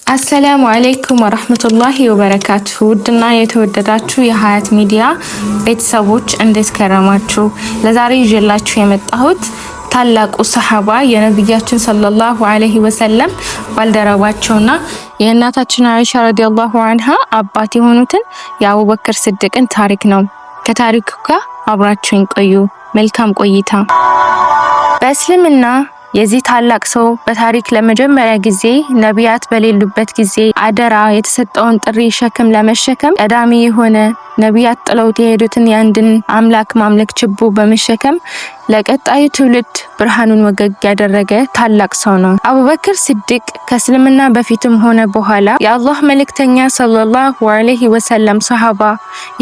السلام عليكم ورحمة الله وبركاته። ውድና የተወደዳችሁ የሀያት ሚዲያ ቤተሰቦች እንዴት ከረማችሁ? ለዛሬ ይዤላችሁ የመጣሁት ታላቁ ሰሐባ የነቢያችን صلى الله عليه وسلم ባልደረባቸውና የእናታችን አይሻ رضي الله عنها አባት የሆኑትን የአቡበክር ስድቅን ታሪክ ነው። ከታሪኩ ጋር አብራችሁን ቆዩ። መልካም ቆይታ። በእስልምና የዚህ ታላቅ ሰው በታሪክ ለመጀመሪያ ጊዜ ነቢያት በሌሉበት ጊዜ አደራ የተሰጠውን ጥሪ ሸክም ለመሸከም ቀዳሚ የሆነ፣ ነቢያት ጥለውት የሄዱትን የአንድን አምላክ ማምለክ ችቦ በመሸከም ለቀጣዩ ትውልድ ብርሃኑን ወገግ ያደረገ ታላቅ ሰው ነው። አቡበክር ሲዲቅ ከእስልምና በፊትም ሆነ በኋላ የአላህ መልእክተኛ صلى الله عليه وسلم ሰሃባ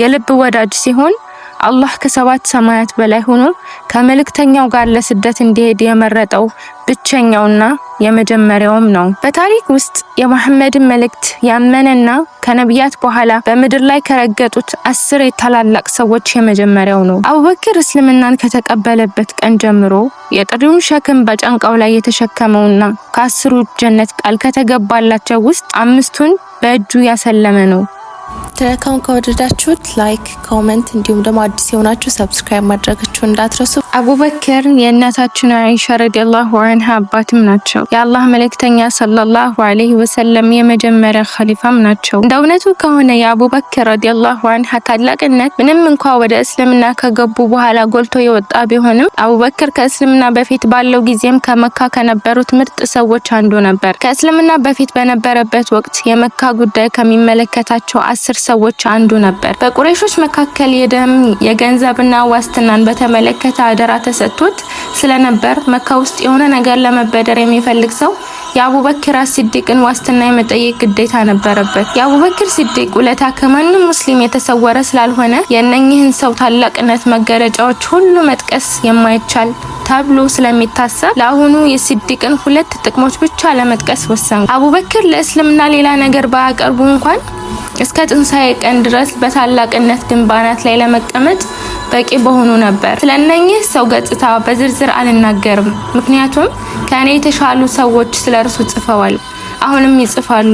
የልብ ወዳጅ ሲሆን፣ አላህ ከሰባት ሰማያት በላይ ሆኖ ከመልእክተኛው ጋር ለስደት እንዲሄድ የመረጠው ብቸኛውና የመጀመሪያውም ነው። በታሪክ ውስጥ የመሐመድን መልእክት ያመነና ከነቢያት በኋላ በምድር ላይ ከረገጡት 10 የታላላቅ ሰዎች የመጀመሪያው ነው። አቡበክር እስልምናን ከተቀበለበት ቀን ጀምሮ የጥሪውን ሸክም በጫንቃው ላይ የተሸከመውና ከ10ሩ ጀነት ቃል ከተገባላቸው ውስጥ አምስቱን በእጁ ያሰለመ ነው። ትረካውን ከወደዳችሁት like፣ comment እንዲሁም ደግሞ አዲስ የሆናችሁ subscribe ማድረጋችሁ እንዳትረሱ። አቡበክር የእናታችን አይሻ رضي الله عنها አባትም ናቸው። የአላህ መልእክተኛ صلى الله عليه وسلم የመጀመሪያ ኸሊፋም ናቸው። እንደ እውነቱ ከሆነ የአቡበክር رضي الله عنه ታላቅነት ምንም እንኳ ወደ እስልምና ከገቡ በኋላ ጎልቶ የወጣ ቢሆንም፣ አቡበክር ከእስልምና በፊት ባለው ጊዜም ከመካ ከነበሩት ምርጥ ሰዎች አንዱ ነበር። ከእስልምና በፊት በነበረበት ወቅት የመካ ጉዳይ ከሚመለከታቸው 10 ሰዎች አንዱ ነበር። በቁረይሾች መካከል የደም፣ የገንዘብና ዋስትናን በተመለከተ አደራ ተሰጥቶት ስለነበር፣ መካ ውስጥ የሆነ ነገር ለመበደር የሚፈልግ ሰው የአቡበክር ሲዲቅን ዋስትና የመጠየቅ ግዴታ ነበረበት። የአቡበክር ሲዲቅ ውለታ ከማንም ሙስሊም የተሰወረ ስላልሆነ፣ የእነኝህን ሰው ታላቅነት መገለጫዎች ሁሉ መጥቀስ የማይቻል ተብሎ ስለሚታሰብ ለአሁኑ የሲዲቅን ሁለት ጥቅሞች ብቻ ለመጥቀስ ወሰንኩ። አቡበክር ለእስልምና ሌላ ነገር ባያቀርቡ እንኳን እስከ ትንሳኤ ቀን ድረስ በታላቅነት ግንባናት ላይ ለመቀመጥ በቂ በሆኑ ነበር። ስለነኚህ ሰው ገጽታ በዝርዝር አልናገርም፣ ምክንያቱም ከእኔ የተሻሉ ሰዎች ስለ እርሱ ጽፈዋል፣ አሁንም ይጽፋሉ።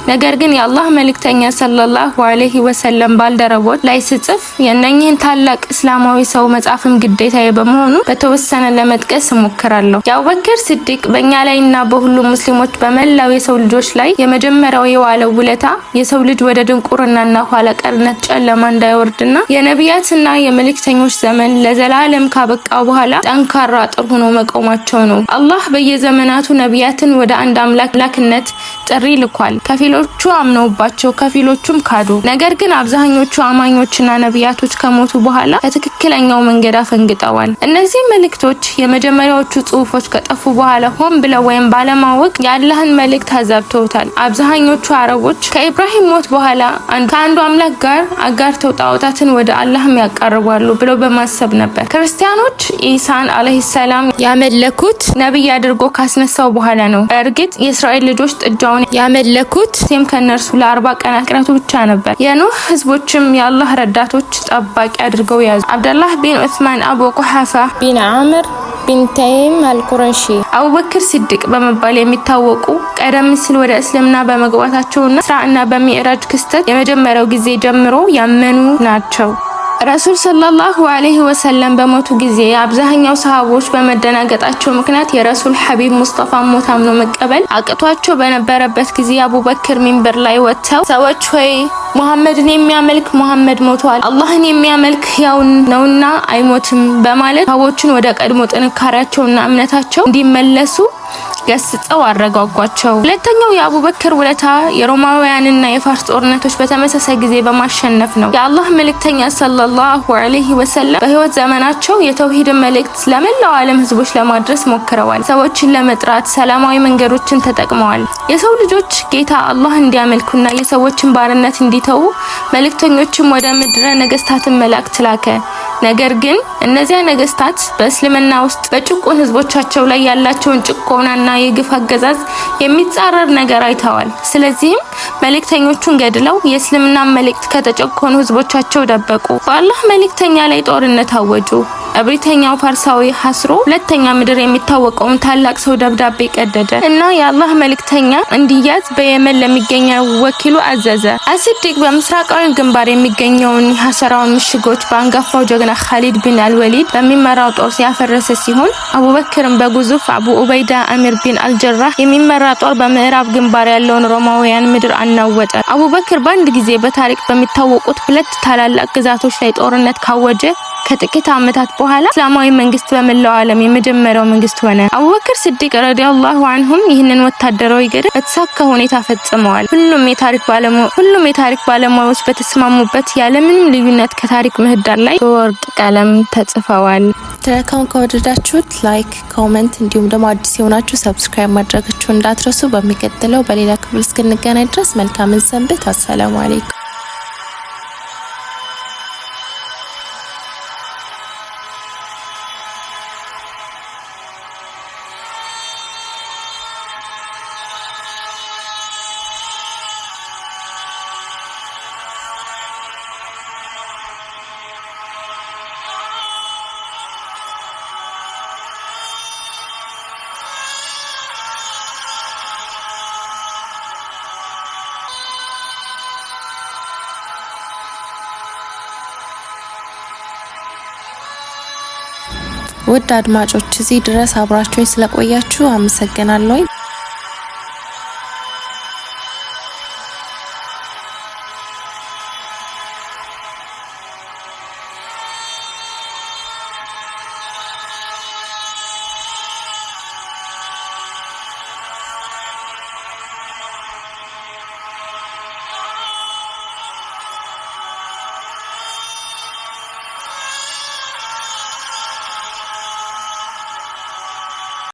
ነገር ግን የአላህ መልእክተኛ صلى الله عليه وسلم ባልደረቦች ላይ ስጽፍ የእነኚህን ታላቅ እስላማዊ ሰው መጻፍም ግዴታዬ በመሆኑ በተወሰነ ለመጥቀስ እሞክራለሁ። የአቡበክር ሲዲቅ በእኛ ላይና በሁሉም ሙስሊሞች፣ በመላው የሰው ልጆች ላይ የመጀመሪያው የዋለው ውለታ የሰው ልጅ ወደ ድንቁርናና ኋላ ቀርነት ጨለማ እንዳይወርድና የነቢያትና የመልእክተኞች ዘመን ለዘላለም ካበቃ በኋላ ጠንካራ አጥር ሆኖ መቆማቸው ነው። አላህ በየዘመናቱ ነቢያትን ወደ አንድ አምላክነት ጥሪ ልኳል። ከፊሎቹ አምነውባቸው ከፊሎቹም ካዱ። ነገር ግን አብዛኞቹ አማኞችና ነቢያቶች ከሞቱ በኋላ ከትክክለኛው መንገድ አፈንግጠዋል። እነዚህ መልእክቶች የመጀመሪያዎቹ ጽሁፎች ከጠፉ በኋላ ሆን ብለው ወይም ባለማወቅ የአላህን መልእክት አዛብተውታል። አብዛኞቹ አረቦች ከኢብራሂም ሞት በኋላ ከአንዱ አምላክ ጋር አጋርተው ጣዖታትን ወደ አላህም ያቃርባሉ ብለው በማሰብ ነበር። ክርስቲያኖች ኢሳን عليه السلام ያመለኩት ነብይ አድርጎ ካስነሳው በኋላ ነው። በእርግጥ የእስራኤል ልጆች ጥጃውን ያመለኩት ሙሴም ከእነርሱ ለ40 ቀናት ቅረቱ ብቻ ነበር። የኑህ ህዝቦችም የአላህ ረዳቶች ጠባቂ አድርገው ያዙ። አብደላህ ቢን ዑስማን አቡ ቁሐፋ ቢን አምር ቢን ተይም አልቁረሺ። አቡበክር ሲዲቅ በመባል የሚታወቁ ቀደም ሲል ወደ እስልምና በመግባታቸውና እስራእና በሚዕራጅ ክስተት የመጀመሪያው ጊዜ ጀምሮ ያመኑ ናቸው። ረሱል صلى الله عليه وسلم በሞቱ ጊዜ አብዛኛው ሰሃቦች በመደናገጣቸው ምክንያት የረሱል ሐቢብ ሙስጠፋ ሞት አምኖ መቀበል አቅቷቸው በነበረበት ጊዜ አቡበክር ሚንበር ላይ ወጥተው "ሰዎች ሆይ፣ ሙሐመድን የሚያመልክ ሙሐመድ ሞቷል፣ አላህን የሚያመልክ ሕያው ነውና አይሞትም" በማለት ሰሃቦችን ወደ ቀድሞ ጥንካሬያቸውና እምነታቸው እንዲመለሱ ገስጸው አረጋጓቸው። ሁለተኛው የአቡበክር ውለታ የሮማውያንና የፋርስ ጦርነቶች በተመሳሳይ ጊዜ በማሸነፍ ነው። የአላህ መልእክተኛ صلى الله عليه وسلم በህይወት ዘመናቸው የተውሂድን መልእክት ለመላው ዓለም ህዝቦች ለማድረስ ሞክረዋል። ሰዎችን ለመጥራት ሰላማዊ መንገዶችን ተጠቅመዋል። የሰው ልጆች ጌታ አላህ እንዲያመልኩና የሰዎችን ባርነት እንዲተዉ መልእክተኞችም ወደ ምድረ ነገስታትን መላእክት ላከ። ነገር ግን እነዚያ ነገስታት በእስልምና ውስጥ በጭቁን ህዝቦቻቸው ላይ ያላቸውን ጭቆናና የግፍ አገዛዝ የሚጻረር ነገር አይተዋል። ስለዚህም መልእክተኞቹን ገድለው የእስልምና መልእክት ከተጨቆኑ ህዝቦቻቸው ደበቁ። በአላህ መልእክተኛ ላይ ጦርነት አወጁ። እብሪተኛው ፋርሳዊ ሐስሮ ሁለተኛ ምድር የሚታወቀውን ታላቅ ሰው ደብዳቤ ቀደደ እና የአላህ መልእክተኛ እንዲያዝ በየመን ለሚገኘው ወኪሉ አዘዘ። አስዲቅ በምስራቃዊ ግንባር የሚገኘውን የሐሰራውን ምሽጎች በአንጋፋው ጀግና ካሊድ ቢን አልወሊድ በሚመራው ጦር ያፈረሰ ሲሆን፣ አቡበክርም በግዙፍ አቡ ኡበይዳ አሚር ቢን አልጀራህ የሚመራ ጦር በምዕራብ ግንባር ያለውን ሮማውያን ምድር አናወጠ። አቡበክር በአንድ ጊዜ በታሪክ በሚታወቁት ሁለት ታላላቅ ግዛቶች ላይ ጦርነት ካወጀ ከጥቂት ዓመታት በኋላ እስላማዊ መንግስት በመላው ዓለም የመጀመሪያው መንግስት ሆነ። አቡበክር ስዲቅ ረዲየላሁ አንሁም ይህንን ወታደራዊ ገድል በተሳካ ሁኔታ ፈጽመዋል። ሁሉም የታሪክ ባለሙያዎች በተስማሙበት ያለምንም ልዩነት ከታሪክ ምህዳር ላይ በወርቅ ቀለም ተጽፈዋል። ትረካውን ከወደዳችሁት like፣ comment እንዲሁም ደግሞ አዲስ የሆናችሁ subscribe ማድረጋችሁን እንዳትረሱ። በሚቀጥለው በሌላ ክፍል እስክንገናኝ ድረስ መልካምን ሰንብት። አሰላሙ አለይኩም። ውድ አድማጮች፣ እዚህ ድረስ አብራችሁኝ ስለቆያችሁ አመሰግናለሁኝ።